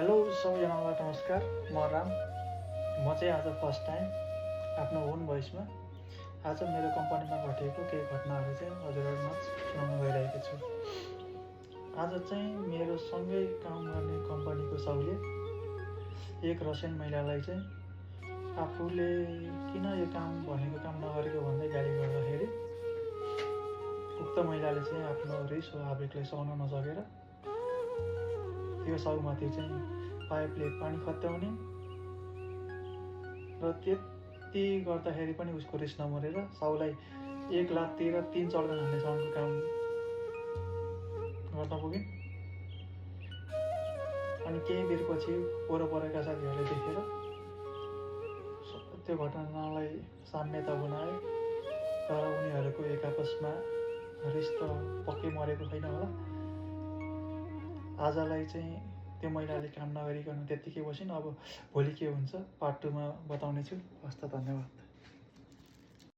Hello सबैजनालाई नमस्कार। म राम। म चाहिँ आज फर्स्ट टाइम आफ्नो ओन भोइसमा आज मेरो कम्पनीमा घटेको केही घटनाहरू चाहिँ हजुरहरूमा सुनाउन गइरहेको छु। आज चाहिँ मेरो सँगै काम गर्ने कम्पनीको साउले एक रसियन महिलालाई चाहिँ आफूले किन यो काम भनेको काम नगरेको भन्दै गाली गर्दाखेरि उक्त महिलाले चाहिँ आफ्नो रिस वा आवेगलाई सहन नसकेर त्यो साउमाथि चाहिँ पाइपले पानी खत्याउने र त्यति गर्दाखेरि पनि उसको रिस नमरेर साउलाई एक लाततिर 3 चड्का हान्नेसम्मको काम गर्न पुगिन्। अनि केही बेरपछि वरपरका साथीहरूले देखेर त्यो घटनालाई साम्यता बनाए, तर उनीहरूको एक आपसमा रिस त पक्कै मरेको छैन होला। आजलाई चाहिँ त्यो महिलाले काम नगरिकन त्यत्तिकै बसिन्। अब भोलि के हुन्छ पार्ट 2 मा बताउनेछु। हस्त, धन्यवाद।